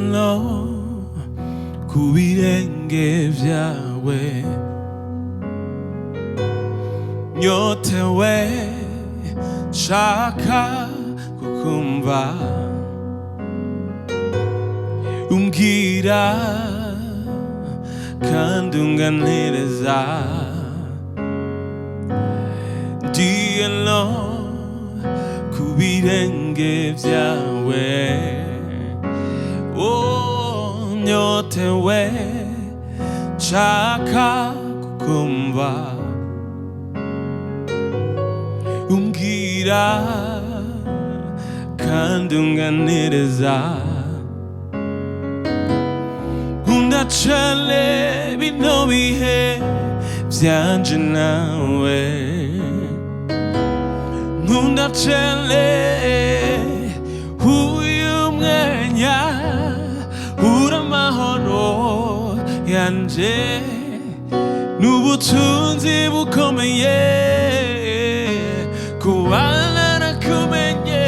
Ndiyano ku birenge byawe, nyotewe nshaka kukumva umbwira kandi unganiriza. Ndiyano ku birenge byawe, oh, nyotewe nshaka kukumva umbwira kandi unganiriza. Nkunda cane bino bihe vyanje nawe, nkunda cane uyu mwanya uri amahoro yanje n'ubutunzi bukomeye kubana nakumenye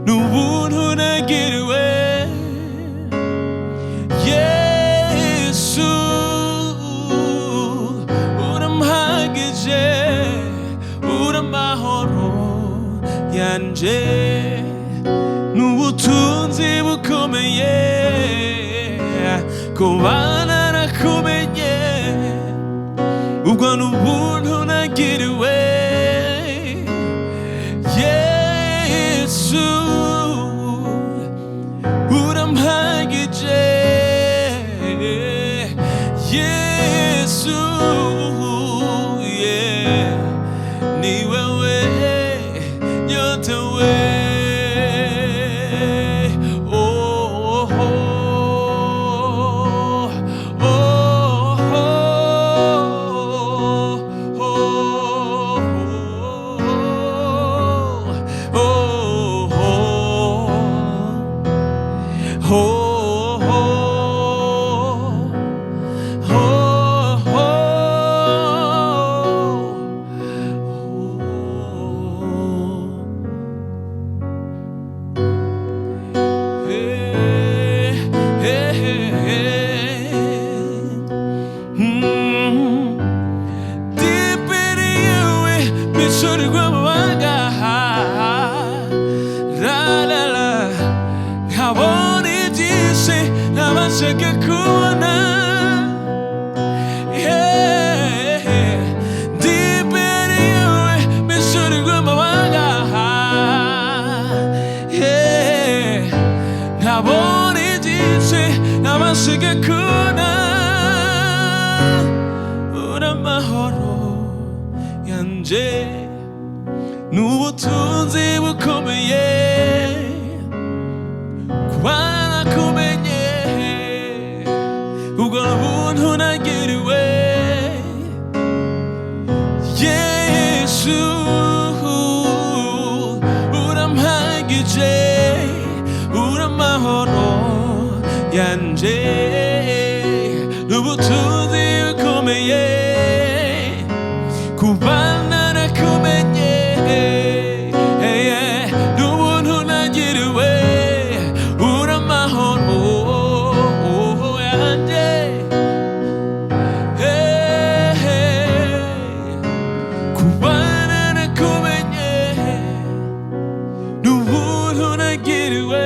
n'ubuntu nagiriwe. Yesu urampagije, uri amahoro yanje n'ubutunzi bukomeye kubana nakumenye ubwo n'ubuntu nagiriwe. Yesu urampagije, Yesu, yeah, ni wewe nyotewe. Oh, oh, oh, oh, oh, oh, oh, oh, oh, oh, oh. Hey, hey, hey. Deep in you, mishurirwa amabanga. La la la, nkabona ibyinshi ntabashaga kubona. Yeah. Deep in you, mishurirwa amabanga. Yeah. Nkabona ibyinshi ntabashaga kubona. Uri amahoro yanje n'ubutunzi bukomeye kuba nakumenye ubwo buntu nagiriwe. Yesu urampagije, uri amahoro yanje n'ubutunzi bukomeye kuba narakumenye n'ubuntu nagiriwe. Uri amahoro yanje. Hey, hey. Kuba narakumenye n'ubuntu nagiriwe.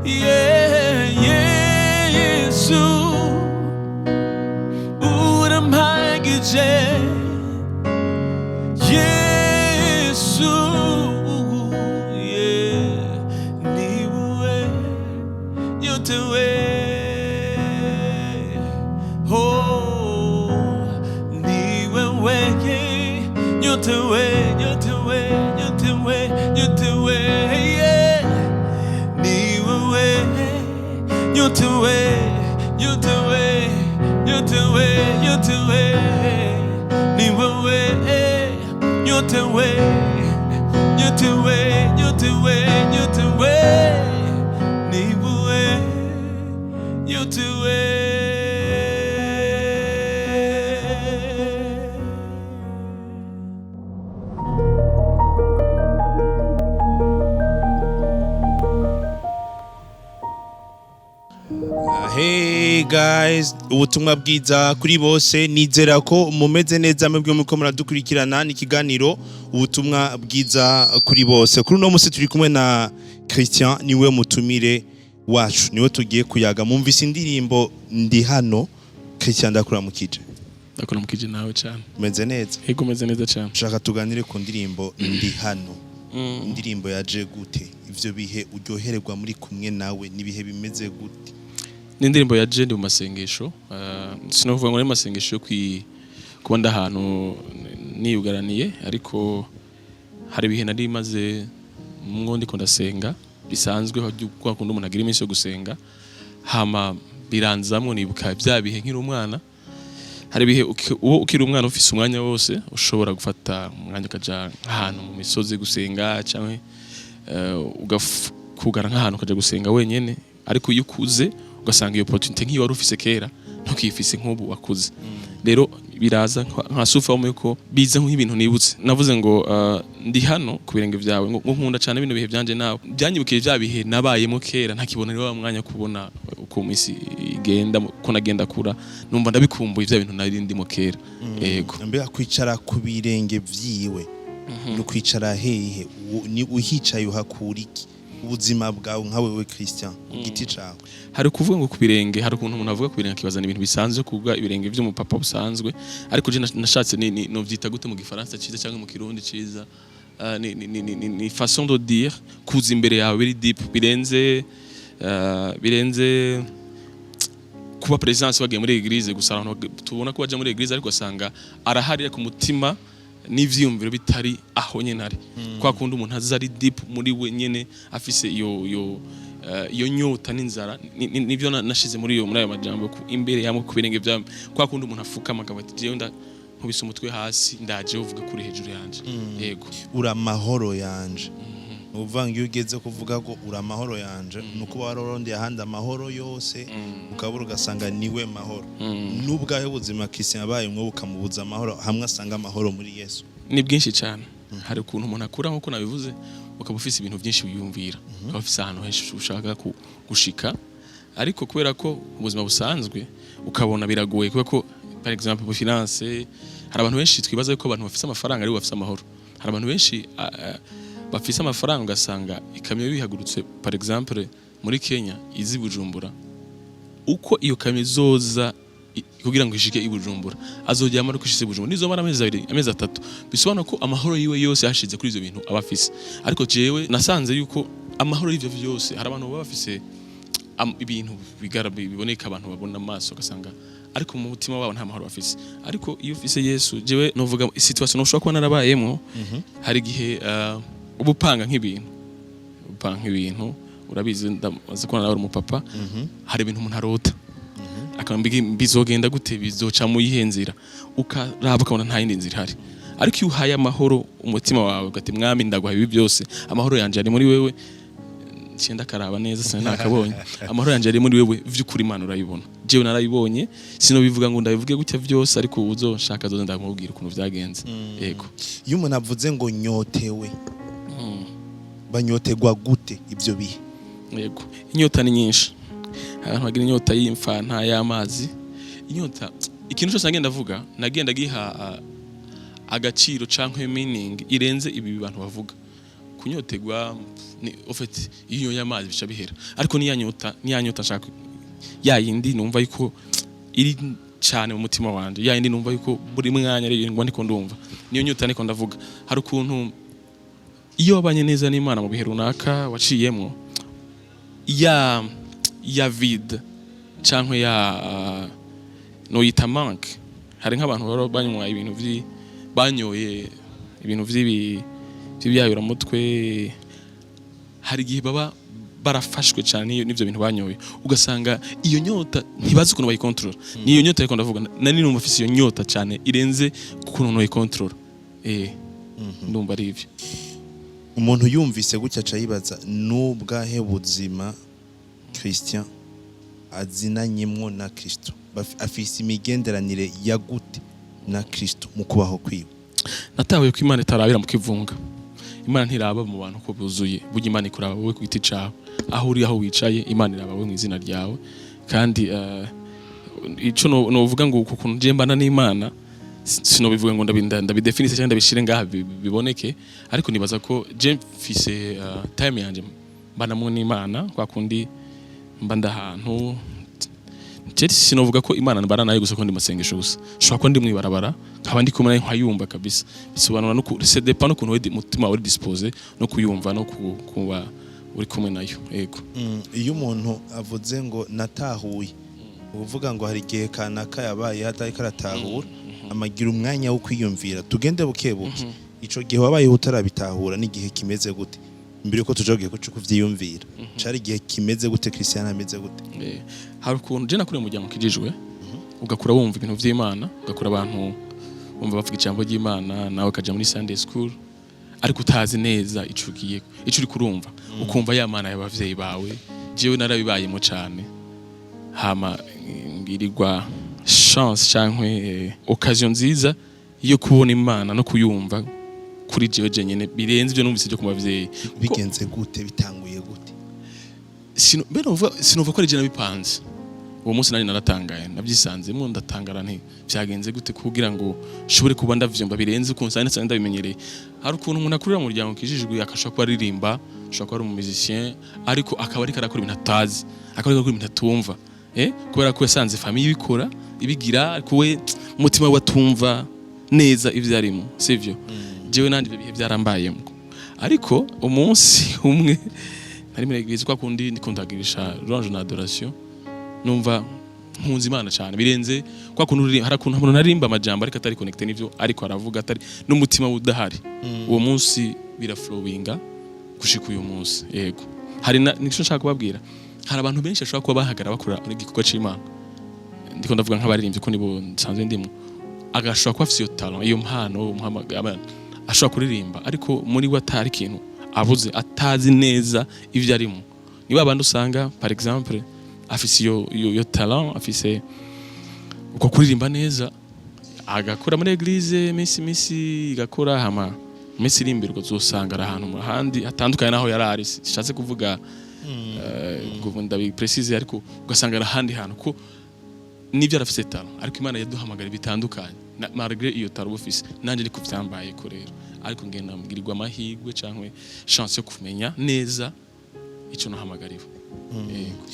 Yeah, yeah, Yesu urampagije, Yesu, yeah, ni wowe nyotewe. Oh, ni wewe nyotewe, nyotewe, nyotewe, nyotewe, yeah. Ni wewe nyotewe, nyotewe, nyotewe, nyotewe, ni wewe nyotewe, nyotewe, nyotewe, nyotewe, ni wewe nyotewe. Guys, ubutumwa bwiza kuri bose. Nizera ko mumeze neza mwebwe muko muradukurikirana. Ni ikiganiro Ubutumwa Bwiza Kuri Bose. Kuri uno munsi turi kumwe na Christian, niwe mutumire wacu, niwe tugiye kuyaga. Mumvise indirimbo Ndi Hano. Christian, ndakuramukije. Ndakuramukije nawe cyane. Umeze neza? Ego, meze neza cyane. Shaka tuganire ku ndirimbo Ndi Hano. Indirimbo yaje gute? Ivyo bihe uryohererwa muri kumwe nawe nibihe bimeze gute? Ni indirimbo ya je ndi mu masengesho, sinovuga ngo ni masengesho yo kuba ndi ahantu niyugaraniye, ariko hari ibihe nari maze mwo ndiko ndasenga bisanzwe, kwa kundi umuntu agira iminsi yo gusenga, hama biranzamwo nibuka bya bihe nkiri umwana. Hari ibihe uwo ukiri umwana ufise umwanya wose, ushobora gufata umwanya ukaja nk'ahantu mu misozi gusenga, canke ugakugara nk'ahantu ukaja gusenga wenyene. Ariko iyo ukuze, ugasanga iyo opportunity nk'iyo wari ufise kera ntukiyifise nk'ubu wakuze. Rero biraza nka sufa yuko biza nk'ibintu nibutse. Navuze ngo ndi hano ku birenge byawe, ngo nkunda cyane bino bihe byanje nawe, byanyibukiye bya bihe nabayemo kera ntakibona rero wa mwanya wo kubona uko iminsi igenda, ko nagenda kura, numva ndabikumbuye bya bintu nari ndimo kera. Yego. Mbega kwicara ku birenge vyiwe ni ukwicara hehe? Ni uhicaye uhakura iki? Ubuzima bwawe nka wewe Christian ku giti cawe. Hari ukuvuga ngo ku birenge, hari ukuntu umuntu avuga ku birenge akibaza ni ibintu bisanzwe, kuvuga ibirenge by'umupapa busanzwe. Ariko je nashatse ni novyita gute mu gifaransa ciza cyangwa mu kirundi ciza? Ni façon de dire kuza imbere yawe biri deep, birenze birenze kuba presence bagiye muri église gusa. Abantu tubona ko baja muri église, ariko asanga arahari ariko umutima n'ivyiyumviro bitari aho nyene ari. Kwa kundi umuntu aza ari deep muri we nyene, afise iyo nyota n'inzara. Nivyo nashize muri ayo majambo imbere yamwe ku birenge vyawe, kwa kundi umuntu afukama akavuga ati: "Jewe nda nkubise umutwe hasi, ndaje uvuga kuri hejuru yanje." Yego. Uri amahoro yanje. Ni ukuvuga ngo iyo ugeze kuvuga ko uri amahoro yanje, ni ukuba wararondeye ahandi amahoro yose ukabura, ugasanga niwe mahoro. N'ubwahe buzima Christian yabaye mwo bukamubuza amahoro, hamwe asanga amahoro muri Yesu? Ni bwinshi cyane. Hari ukuntu umuntu akura, nk'uko nabivuze, ukaba ufise ibintu byinshi wiyumvira, ukaba ufise ahantu henshi ushaka gushika, ariko kubera ko ubuzima busanzwe ukabona biragoye, kubera ko par exemple mu finance hari abantu benshi twibaza yuko abantu bafise amafaranga aribo bafise amahoro. Hari abantu benshi bafise amafaranga, ugasanga ikamyo bihagurutse par exemple muri Kenya izi Bujumbura, uko iyo kamyo izoza kugira ngo ishike i Bujumbura, azoryama ariko ishitse i Bujumbura nizomara amezi 2, amezi 3. Bisobanura ko amahoro yiwe yose yashize kuri ivyo bintu aba afise. Ariko jewe nasanze yuko amahoro y'ivyo vyose, hari abantu baba bafise ibintu biboneka, abantu babona amaso, ugasanga ariko mu mutima wabo nta mahoro bafise. Ariko iyo ufise Yesu, jewe novuga situation ushobora kuba narabayemo, hari igihe uba upanga nk'ibintu, upanga nk'ibintu, urabizi, ndamaze kubona nawe uri umupapa, hari ibintu umuntu arota akambwira bizogenda gute, bizoca mu yihe nzira, ukaraba ukabona nta yindi nzira ihari. Ariko iyo uhaye amahoro umutima wawe, ugati: "Mwami, ndaguha ibi byose, amahoro yanje ari muri wewe." Nciye ndakaraba neza, sinari nakabonye. Amahoro yanje ari muri wewe vy'ukuri, Imana urayibona. Jewe narayibonye, sinobivuga ngo ndabivuge gutya vyose, ariko uzoshaka azoze ndamubwira ukuntu vyagenze. Yego. Iyo umuntu avuze ngo nyotewe, banyotegwa gute ibyo bihe? Yego, inyota ni nyinshi. Hari abantu bagira inyota y'imfanta, y'amazi, inyota, ikintu cyose nagenda avuga, nagenda giha agaciro canke meaning irenze ibi bantu bavuga. Kunyotegwa ni en fait iyo unyoye amazi bica bihera, ariko niya nyota, niya nyota nshaka, ya yindi numva yuko iri cyane mu mutima wanje, ya yindi numva yuko buri mwanya ari ngo ndiko ndumva, niyo nyota ndiko ndavuga. Hari ukuntu iyo wabanye neza n'Imana mu bihe runaka waciyemwo, ya vide canke ya noyita manque, hari nk'abantu baba banywa ibintu banyoye ibintu vy'ibyayuramutwe, hari igihe baba barafashwe cyane n'ivyo bintu banyoye, ugasanga iyo nyota ntibazi ukuntu bayikontorora. Niyo nyota ariko ndavuga, nari numva mfise iyo nyota cyane irenze ukuntu noyikontorora. Ndumva ari ivyo. Umuntu yumvise gutya aca yibaza: n'ubwahe buzima Christian azinanyemwo na Kristo? Afise imigenderanire ya gute na Kristo mu kubaho kwiwe? Natahuye ko Imana itarabira mu kivunga. Imana ntiraba mu bantu ko buzuye. Burya Imana ikuraba wowe ku giti cawe, aho uri, aho wicaye. Imana iraba wowe mu izina ryawe. Kandi Ico novuga ngo uku kuntu je mbana n'Imana, sinobivuga ngo ndabidefinise cyangwa ndabishire ngaha biboneke, ariko nibaza ko je mfise time yanje mbanamwo n'Imana, kwa kundi mba ndahantu. Je sinovuga ko Imana mbana nayo gusa ko ndi masengesho gusa. Nshobora kuba ndi mwibarabara, nkaba ndi kumwe nayo, nkayumva kabisa. Bisobanura no ça dépend n'ukuntu wewe mutima wawe uri disposé no kuyumva no kuba uri kumwe nayo, yego. Iyo umuntu avuze ngo natahuye, uvuga ngo hari igihe kanaka yabaye atariko aratahura, amagira umwanya wo kwiyumvira. Tugende buke buke. Ico gihe wabayeho utarabitahura n'igihe kimeze gute? Mbere yuko tuja kugiye kuca kuvyiyumvira, cari igihe kimeze gute? Christian ameze gute? Hari ukuntu je nakuriye mu muryango ukijijwe, ugakura wumva ibintu vy'Imana, ugakura abantu wumva bavuga ijambo ry'Imana, nawe ukaja muri Sunday school, ariko utazi neza ico ugiye, ico uri kurumva, ukumva ya Mana y'abavyeyi bawe. Jewe narabibayemo cane. Hama ngirirwa chance canke occasion nziza yo kubona Imana no kuyumva kuri jewe jenyene, birenze ibyo numvise byo ku bavyeyi. Bigenze gute? Bitanguye gute? Mbe sinuva ko ari je nabipanze. Uwo munsi nari naratangaye, nabyisanzemo, ndatangara nti vyagenze gute kugira ngo nshobore kuba ndavyumva birenze ukuntu nsanzwe ndabimenyereye. Hari ukuntu umuntu akurira mu muryango ukijijwe, akashobora kuba aririmba, ashobora kuba ari umumusicien, ariko akaba ariko arakora ibintu atazi, akaba ariko arakora ibintu atumva, kubera ko yasanze famille ibikora, ibigira, ariko we umutima we atumva neza ivyo arimo, sivyo? Jewe nandi ibyo bihe byarambayemo, ariko umunsi umwe nari muri église, kwa kundi ndiko ndagirisha louange na adoration, numva nkunze Imana cyane birenze kwa kuntu hari ukuntu umuntu aririmba amajambo ariko atari connecté n'ivyo ariko aravuga, atari n'umutima udahari. Uwo munsi biraflowinga gushika uyu munsi, yego. Hari na nico nshaka kubabwira: hari abantu benshi bashobora kuba bahagara bakora igikorwa c'Imana, ndiko ndavuga nk'abaririmbyi ko nibo nsanzwe ndimo, agashobora kuba afise iyo talent, iyo mpano, umuhamagaro, ashobora kuririmba, ariko muri we atari ikintu abuze, atazi neza ivyo arimo. Ni ba bandi usanga, par exemple, afise iyo talent, afise uko kuririmba neza, agakora muri église misi igakora, hama iminsi iri imbere uzosanga ari ahantu mu handi hatandukanye naho yari ari. Sishatse kuvuga ngo ndabiprecise, ariko ugasanga ari ahandi hantu ko nibyo arafise talent, ariko Imana yaduhamagara bitandukanye. Malgré iyo talent uba ufise, nanjye ariko vyambaye ko rero, ariko ngenda mbwirirwa amahirwe canke chance yo kumenya neza ico nahamagariwe, yego.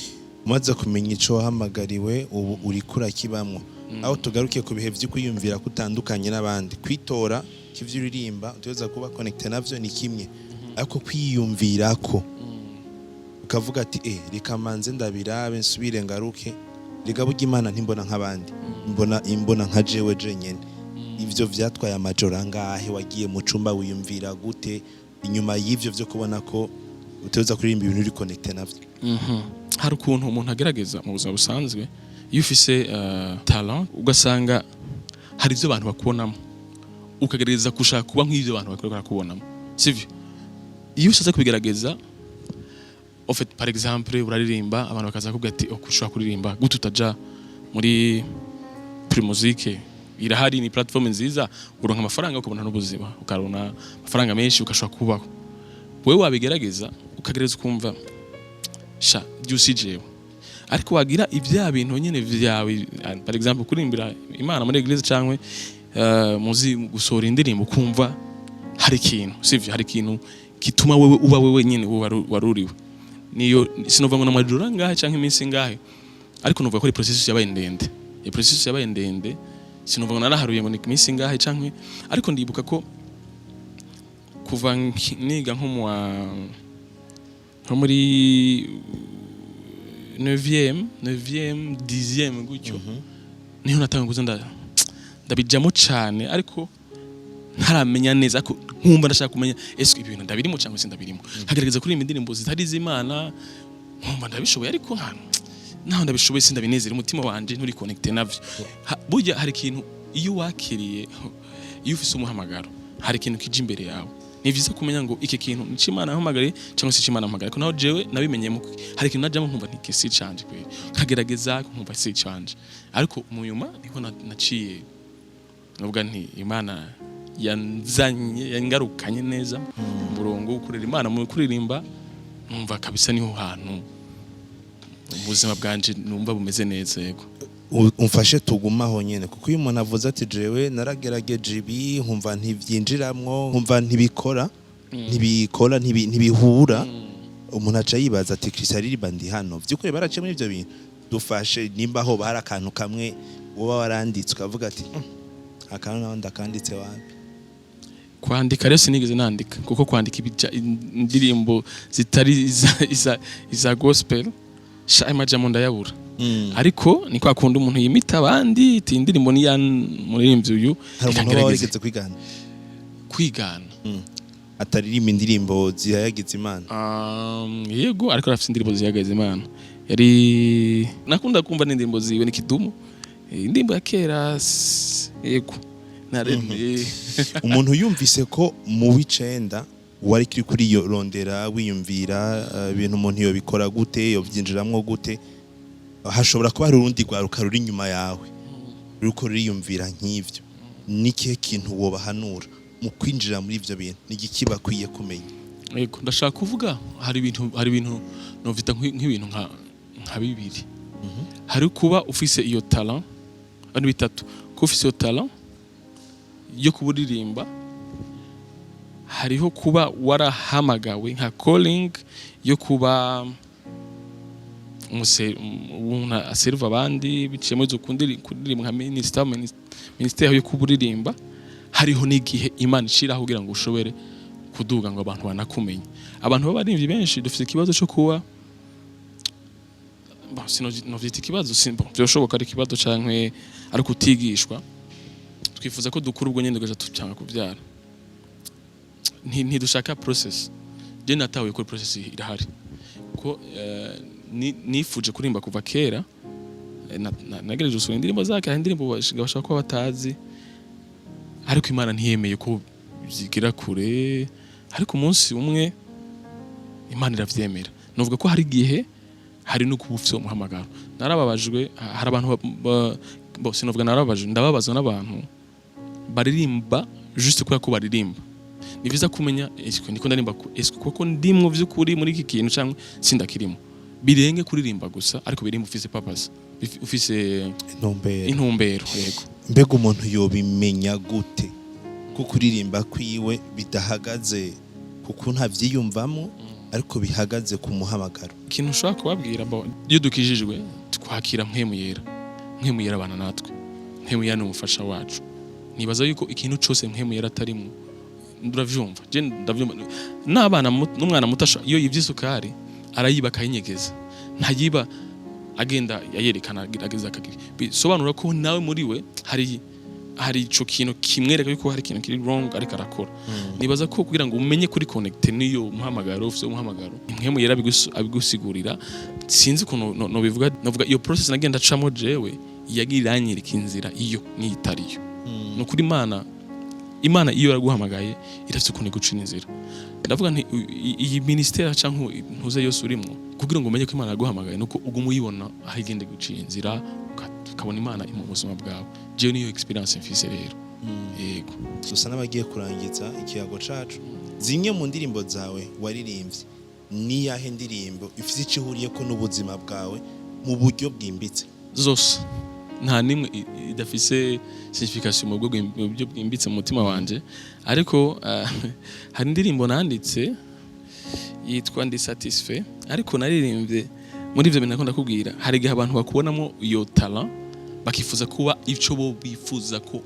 Umaze kumenya ico wahamagariwe, ubu uriko urakibamwo. Aho tugarukiye ku bihe vyo kwiyumvira ko utandukanye n'abandi, kwitora k'ivyo uririmba utegereza kuba connecté navyo ni kimwe, ariko kwiyumvira ko ukavuga ati reka manze ndabirabe, nsubire ngaruke, reka burya Imana ntimbona nk'abandi, mbona imbona nka jewe jenyene. Ivyo vyatwaye amajoro angahe? Wagiye mu cumba wiyumvira gute inyuma y'ivyo vyo kubona ko utegereza kuririmba ibintu uri connecté navyo? Hari ukuntu umuntu agerageza mu buzima busanzwe, iyo ufise talent, ugasanga hari ibyo abantu bakubonamo, ukagerageza gushaka kuba nk'ibyo abantu bakora barakubonamo, sivyo? Iyo ushatse kubigerageza, en fait, par exemple, uraririmba, abantu bakaza kuvuga ati: "Oh, ushobora kuririmba gute? Utaja muri Primusic? Irahari, ni platform nziza, uronka amafaranga, ukabona n'ubuzima, ukarona amafaranga menshi, ukashobora kubaho." Wewe wabigerageza, ukagerageza, ukumva sha byusi jewe, ariko wagira ibya bintu nyene vyawe, par exemple kurimbira Imana muri église cyangwa muzi gusohora indirimbo, ukumva hari ikintu, sivyo? Hari ikintu gituma wewe uba wewe nyene waruriwe. Niyo sinova ngo namajoro ngahe canke iminsi ngahe, ariko nuvuga ko ari processus yabaye ndende. Iyo processus yabaye ndende, sinova ngo naraharuye ngo ni iminsi ngahe canke, ariko ndibuka ko kuva niga nko mu nko muri 9e, 9e, 10e gutyo, niho natanga kuza ndabijamo cane, ariko ntaramenya neza, ariko nkumva ndashaka kumenya: ese ibi bintu ndabirimo cyangwa se ndabirimo? Nkagerageza kuririmba indirimbo zitari iz'Imana, nkumva ndabishoboye, ariko naho ndabishoboye sindabinezera, umutima wanje nturi connecté navyo. Burya hari ikintu iyo wakiriye, iyo ufise umuhamagaro, hari ikintu kije imbere yawe. Ni vyiza kumenya ngo iki kintu ni Imana yampamagariye cyangwa se Imana yampamagariye. Ariko naho jewe nabimenyemo, hari ikintu najamo nkumva nti si canje kweri, nkagerageza nkumva si canje, ariko mu nyuma niho naciye nuvuga nti Imana yanzanye, yangarukanye neza mu murongo wo gukorera Imana mu kuririmba. Numva kabisa niho hantu ubuzima bwanje numva bumeze neza, yego. Umfashe tugumaho nyene, kuko iyo umuntu avuze ati: "Jewe naragerageje ibi, nkumva ntivyinjiramwo, nkumva ntibikora, ntibikora, ntibihura," umuntu aca yibaza ati: "Christian aririmba ndi hano, vy'ukuri baraciye muri ivyo bintu?" Dufashe nimba hoba hari akantu kamwe woba waranditse ukavuga ati: Akantu naho ndakanditse wapi?" Kwandika rero sinigeze nandika, kuko kwandika indirimbo zitari iza gospel sha, amajambo ndayabura. Ariko ni kwa kundi umuntu yimita abandi, iti indirimbo ni ya muririmbyi uyu. Hari Reka umuntu waba ngerageze. warigeze kwigana? Kwigana? Ataririmba indirimbo zihayagiza Imana. Yego, ariko arafite indirimbo zihagaze Imana. Yari nakunda kumva n'indirimbo ziwe, ni Kidumu. Indirimbo ya kera, yego. Umuntu yumvise ko mu w'icenda wari kuri kuri iyo rondera wiyumvira ibintu umuntu yobikora gute, yobyinjiramwo gute, hashobora kuba hari urundi rwaruka ruri inyuma yawe ruriko ruriyumvira nk'ivyo. Ni ikihe kintu wobahanura mu kwinjira muri ivyo bintu? Ni igiki bakwiye kumenya? Yego, ndashaka kuvuga hari ibintu novita nk'ibintu nka bibiri. Hari kuba ufise iyo talent, ari bitatu: kuba ufise iyo talent yo kuburirimba, hariho kuba warahamagawe nka calling yo kuba umuntu aserva abandi biciye muri izo kuririmba nka ministère yo kuburirimba, hariho n'igihe Imana ishiraho kugira ngo ushobore kuduga ngo abantu banakumenye. Abantu b'abaririmbyi benshi dufite ikibazo cyo kuba, bon, sinovyita ikibazo, bon, vyoshoboka ari ikibazo canke ariko utigishwa. Twifuza ko dukura ubwo nyene tugaca tucanga kuvyara. Ntidushaka process. Je natahuye ko process irahari, ko nifuje kuririmba kuva kera. Nagerageje gusohora indirimbo zake, hari indirimbo bashobora kuba batazi, ariko Imana ntiyemeye ko zigera kure. Ariko umunsi umwe Imana iravyemera. Novuga ko hari igihe, hari no kuba ufise umuhamagaro. Narababajwe, hari abantu bo sinovuga narababajwe, ndababazwa n'abantu baririmba juste kubera ko baririmba. Ni vyiza kumenya: est-ce que ndiko ndarimba, est-ce que koko ndimwo vy'ukuri muri iki kintu canke sindakirimo? Birenge kuririmba gusa, ariko birimba ufise purpose, ufise intumbero. Intumbero, yego. Mbega umuntu yobimenya gute ko kuririmba kwiwe bidahagaze kuko ntavyiyumvamo, ariko bihagaze ku muhamagaro? Ikintu ushobora kubabwira bo, iyo dukijijwe twakira Mpwemu Yera. Mpwemu Yera abana natwe, Mpwemu Yera ni umufasha wacu. Nibaza yuko ikintu cose Mpwemu Yera atarimwo, nduravyumva, je ndavyumva n'abana n'umwana muto iyo yivye isukari arayiba akayinyegeza, ntayiba agenda ayerekana, ageza akagira. Bisobanura ko nawe muri we hari ico kintu kimwereka yuko hari ikintu kiri wrong ariko arakora. Nibaza ko kugira ngo umenye kuri connect niyo muhamagaro, ufise umuhamagaro, Impwemu Yera abigusigurira. Sinzi ukuntu no bivuga. Novuga iyo process nagenda acamo jewe yagiye iranyereka inzira iyo niyitariyo. Ni ukuri Imana iyo yaraguhamagaye irafite ukuntu igucira inzira. Ndavuga nti iyi ministère canke ntuze yose urimwo, kugira ngo umenye ko Imana yaguhamagaye nuko uguma uyibona aho igenda gucira inzira, ukabona Imana mu buzima bwawe. Jewe niyo experience mfise rero, yego. Dusa n'abagiye kurangiza ikiyago cacu. Zimwe mu ndirimbo zawe waririmbye, niyahe ndirimbo ifite icyo ihuriyeko n'ubuzima bwawe mu buryo bwimbitse? Zose, nta nimwe idafise signification mu buryo bwimbitse mu mutima wanje. Ariko hari indirimbo nanditse yitwa "Ndi satisfait", ariko naririmbye muri ivyo bintu nakunda kubwira. Hari igihe abantu bakubonamo iyo talent bakifuza kuba ico bo bifuza ko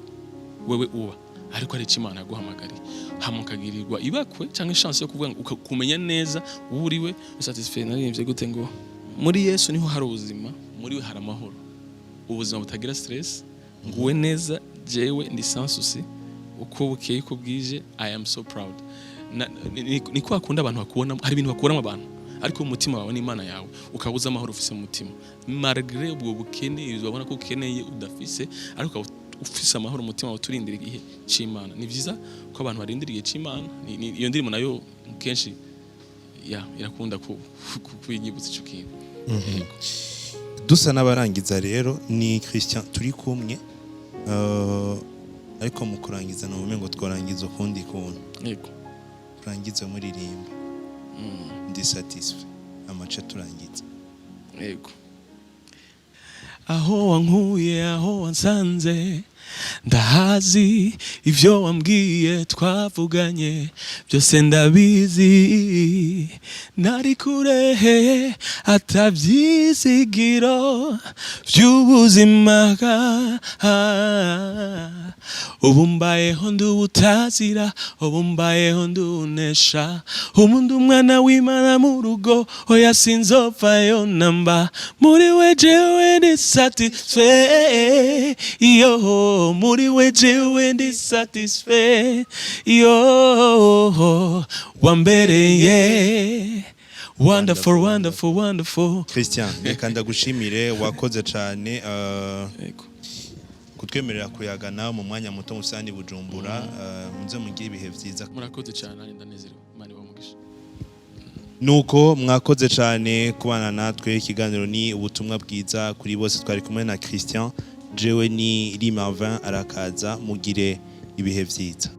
wewe uba, ariko ari ico Imana yaguhamagariye, hama ukagirirwa ibakwe cyangwa chance yo kuvuga ngo kumenya neza uwo uriwe. Satisfait naririmbye gute? Ngo muri Yesu niho hari ubuzima, muri we hari amahoro, ubuzima butagira stress, nguwe neza, jewe ndi sans souci, uko bukeye uko bwije, I am so proud. Ni kwa kundi abantu bakubona, hari ibintu bakubonamo abantu, ariko mu mutima wawe n'Imana yawe ukabuza amahoro ufise mu mutima, malgré ubwo bukene babona ko ukeneye udafise, ariko ukaba ufise amahoro mu mutima wawe, turindira igihe c'Imana. Ni vyiza ko abantu barindira igihe c'Imana. Iyo ndirimbo nayo kenshi ya irakunda kuyinyibutsa ico kintu. Yego. Dusa n'abarangiza rero, ni Christian turi kumwe, ariko mu kurangiza ni ngo twarangiza ukundi kuntu. Yego. Turangize muririmba "Ndi satisfait", amace turangiza. Yego. Aho wankuye, aho wansanze ndahazi, ivyo wambwiye, twavuganye byose ndabizi. Nari kure atavyizigiro vy'ubuzima, ubu mbayeho nduwutazira, ubu mbayeho ndunesha, ubu ndi umwana w'Imana mu rugo. Oya, sinzopfayo namba, muri we jewe ndi satisfait, yo, muri we jewe ndi satisfait, yo, wambereye wonderful, wonderful, wonderful. Christian, reka ndagushimire, wakoze cyane Yego. kutwemerera kuyagana mu mwanya muto musani Bujumbura. Muze mugire ibihe vyiza. Murakoze cyane, nanjye ndanezerewe. Imana ibahe umugisha. Nuko mwakoze cyane kubana natwe. Ikiganiro ni Ubutumwa Bwiza Kuri Bose, twari kumwe na Christian. Jewe ni Limavin arakaza. Mugire ibihe vyiza.